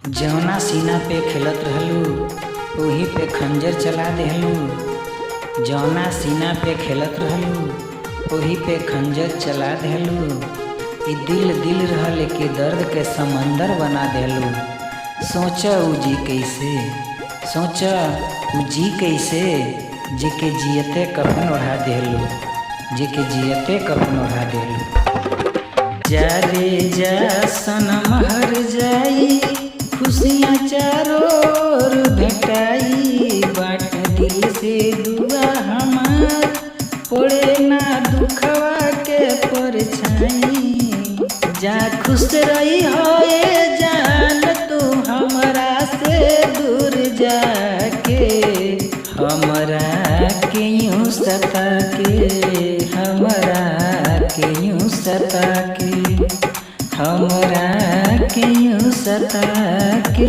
जवना सीना पे खेलत रहलू ओही पे खंजर चला देहलू। जवना सीना पे खेलत रहलू ओही पे खंजर चला देहलू। ई दिल दिल रहल के दर्द के समंदर बना देहलू। सोचा ऊ जी कैसे, सोचा ऊ जी कैसे, जेके जियते कफन ओढ़ा देहलू, जेके जियते कफन ओढ़ा देहलू। जा रे जा सनम हर जाई, खुशियाँ चारों ओर भेटाई। बाट दिल से दुआ हमार, पड़े ना दुखवा के परछाई। जा खुश रही हो ये जान तू हमरा से दूर जाके, हमरा के यूं सता के, हमरा के यूं सता के, हमरा के यूं सता के,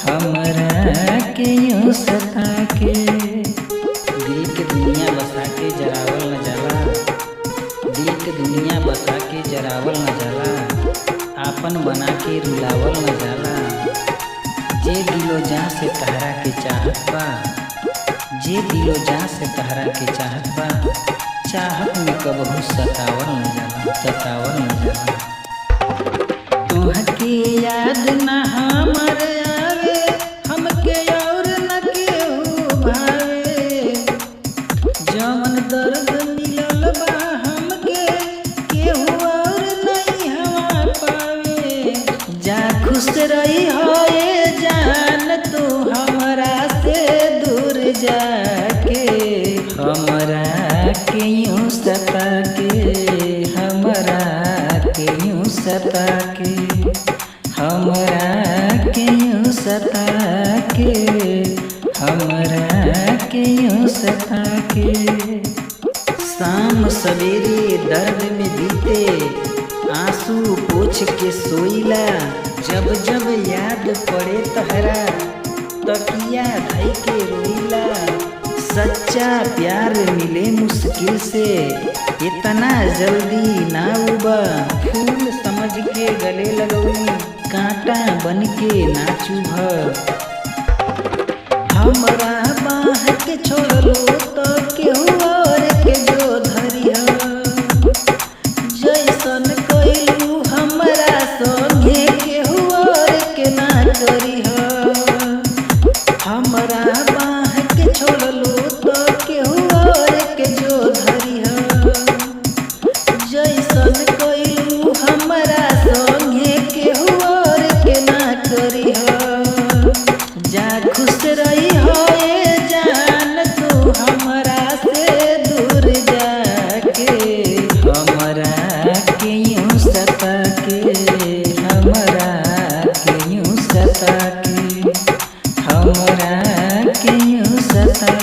हमरा के यूं सता के। दिल के दुनिया बसा के जरावल न जाला, दिल के दुनिया बसा के जरावल न जाला, आपन बना के रुलावल न जाला। जे दिलो जाँ से तहरा के चाहत बा, जे दिलो जाँ से तहरा के चाहत बा, चाहत में कबहू सतावल न जाला, सतावल न जाला। तोहके याद न हमर आवे, हमके और न केहू भावे। जवन दर्द मिलल बा हमके, केहू और नहीं हवा पावे। जा खुश रही हो ये जान तू हमरा से दूर जाके, हमरा के यूं सता के, हमरा के यूं सता के, हमरा के यूं सता के, हमरा के यूं सता के। शाम सवेरे दर्द में बीते, आंसू पोछ के सोइला। जब जब याद पड़े तहरा, तकिया धई के रोइला। सच्चा प्यार मिले मुश्किल से, इतना जल्दी ना उबा। फूल समझ के गले लगौली, कांटा बन के ना चुभ। हमरा बाह के छोड़लो तो केहू और के जो धरिह। जैसन कइलू हमरा संगे केहू और के ना करिह। हमरा बाह के छोड़लो तो केहू और के जो धरिह। जैसन कइलू हमरा संगे केहू और के ना करिह। जा खुश रही हो ये जान तू हमरा से दूर जाके, हमरा के यूं सता के, हमरा के यूं सता के, हमरा के यूं सता।